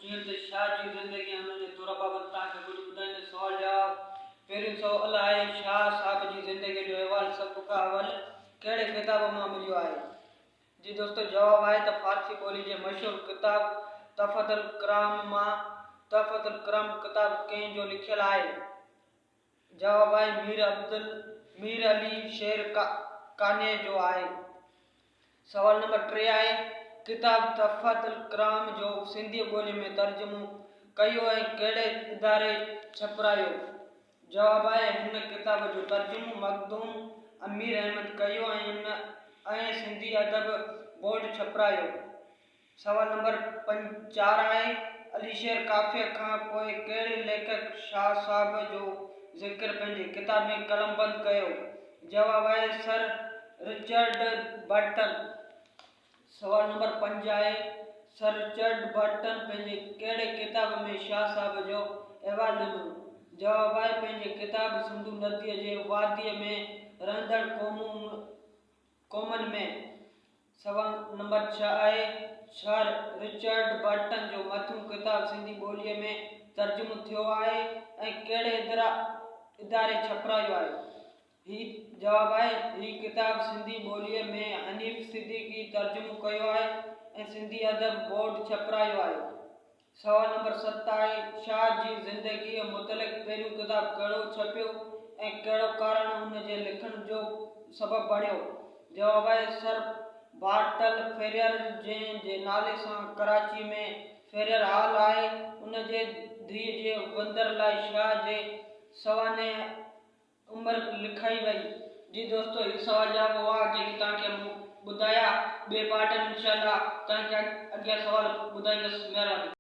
جيئن ته شاهه جي زندگي ۽ ان جي دور بابت توهان کي ڪجهه ٻڌائيندس. سوال جواب، پهريون سو ال آهي، شاهه صاحب جي زندگيء جو احوال سڀ کان اول ڪهڙي ڪتاب مان مليو آهي؟ جي دوستو جواب آهي ته فارسي ٻولي جي مشهور ڪتاب تحفة الڪرام مان. تحفة الڪرام ڪتاب ڪنهن جو لکيل آهي؟ جواب آهي مير عبدال مير علي شير قانع جو آهي. سوال نمبر 3 آهي، ڪتاب تحفة الڪرام جو سنڌي ٻوليء ۾ ترجمو ڪيو ۽ ڪهڙي اداري ڇپرايو؟ جواب آهي، هن ڪتاب جو ترجمو مخدوم امير احمد ڪيو ۽ ان ۽ سنڌي ادب بورڊ ڇپرايو. سوال نمبر 4 آهي، علي شير ڪافيء کان پوء ڪهڙي ليکڪ شاهه صاحب جو ذڪر پنهنجي ڪتاب ۾ قلمبند ڪيو؟ جواب آهي، سر رچرڊ برٽن. سوال نمبر 5 آهي، سر رچرڊ برٽن پنهنجي ڪهڙي ڪتاب ۾ شاهه صاحب جو احوال ڏنو؟ جواب آهي، پنهنجي ڪتاب سنڌو نديء جي واديء ۾ رهندڙ قومن ۾. سوال نمبر 6 آهي، سر رچرڊ برٽن جو مٿيون ڪتاب سنڌي ٻوليء ۾ ترجمو ٿيو آهي ۽ ڪهڙي اداري ڇپرايو آهي؟ هي جواب آهي، هي ڪتاب سنڌي ٻوليء ۾ حنيف صديقي ترجمو ڪيو آهي ۽ سنڌي ادب بورڊ ڇپرايو آهي. سوال نمبر 7 آهي، شاهه جي زندگيء متعلق پهريون ڪتاب ڪهڙو ڇپيو ۽ ڪهڙو ڪارڻ ان جي لکڻ جو سبب بڻيو؟ جواب آهي، سر بارٽل فيرير جنهن جي نالي سان ڪراچيء ۾ فيرير هال آهي، ان جي ڌيء جي وندر لاء شاهه جي سوانح عمر لکائي وئي. جي دوستو هي سوال جواب هئا جيڪي توهان کي مون ٻڌايا ٻئي پارٽ ۾ انشاء الله توهان کي اڳيان سوال ٻڌائيندس مهرباني.